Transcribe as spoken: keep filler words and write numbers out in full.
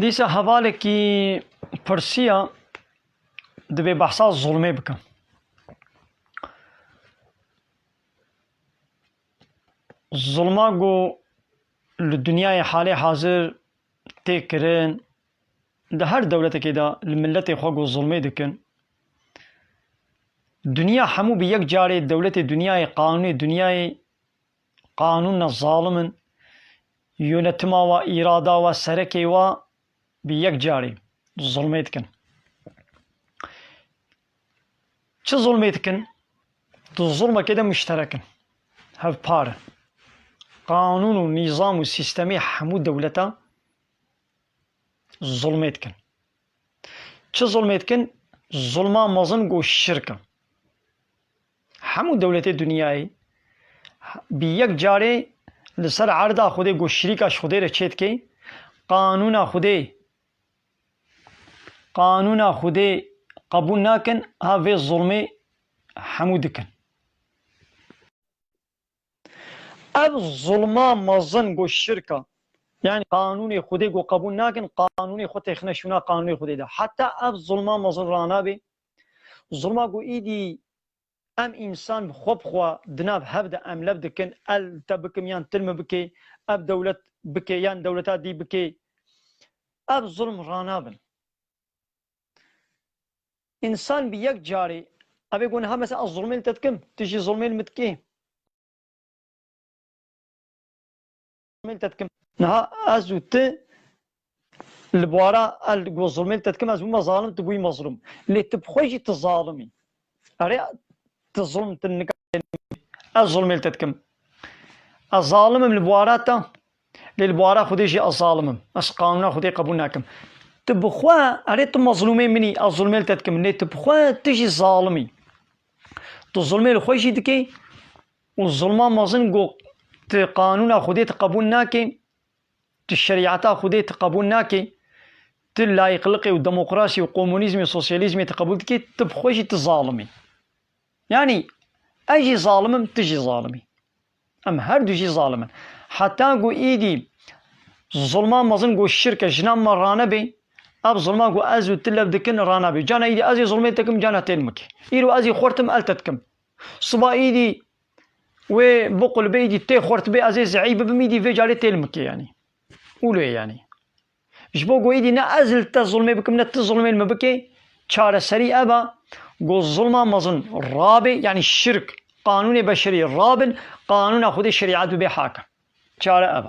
Dîsa hevalekî pirsiya, dibê behsa zulmê bikim. Zulma ku li dinyayê halê hazir tê kirin, di her dewletekê de li miletê xwe ku zulmê dikin. Dinya hemû bi yek carê dewletê dinyayê, qanûnê dinyayê, qanûna zalim in, yönetima wa, îrada wa, serekê wa bi yek carê zulmê dikin. Çi zulmê dikin? Di zulmekê de muşterek in. Hevpar in. Qanûn û nîzam û sîstemê hemû dewleta zulmê dikin. Çi zulmê dikin? Zulma mezin ku şirk e. Hemû dewletê dinyayê bi yek carê li ser erda Xwedê ku şirîka ji Xwedê re çêdike, qanûna Xwedê, qanûna Xwedê qebûl nakin, ha vê zulmê hemû dikin. Ev zulma mezin ku şirk e. Yani qanûnê Xwedê ku qebûl nakin, qanûnê xwe têxine şûna qanûnê Xwedê de. Heta ev zulma mezin ranabe, zulma ku îdî em însan bi xwe bi xwe di nav hev de em lev dikin, el te bikim yan til min bike, ev dewlet bike yan dewleta dî bike. Ev zulm ranabin. Însan bi yek carê, ev ê ku niha mesela ez zulmê li te dikim, tu jî zulmê li min dikî. Zulmê li te dikim. Niha ez û tu li bwara el ku zulmê li te dikim, ez bûme zalim, tu bûyî mezlûm. Lê tu bi xwe jî tu zalim î. Erê tu zulm tu nika ez zulmê li te dikim. Ez zalim im li bwara te, lê li bwara Xwedê jî ez zalim im. Ez qanûna Xwedê qebûl nakim. Tu bi xwe, erê tu mezlûmê min î, ez zulmê li te dikim. Lê tu bi xwe tu jî zalim î. Tu zulmê li xwe jî dikî û zulma mezin ku tu qanûna Xwedê tu qebûl nakî, tu şerîeta Xwedê tu qebûl nakî, tu layîqliqê û demokrasî û komunîzmê, sosyalîzmê tu qebûl dikî, tu bi xwe jî tu zalim î. Yanî ez jî zalim im, tu jî zalim î. Em her du jî zalim in. Heta ku îdî zulma mezin ku şirk e, jina me ranebe, ev zulma ku ez û tu lev dikin ranebe. Cana îdî ez ê zulmê te kim, cana têl min ke. Îro ez ê xurt im, el te dikim. Siba îdî wê biqulibê, îdî tê xurt bê, ez ê zeîf bibim, îdî vê carê têl min ke yanî. Ûlo ye yanî. Ji bo ku îdî ne ez li te zulmê bikim, ne tu zulmê li min bikê, çareserî ev e, ku zulma mezin rabê, yanî şirk, qanûnê beşerî rabin, qanûna Xwedê şerîet bibe hakim. Çare ev e.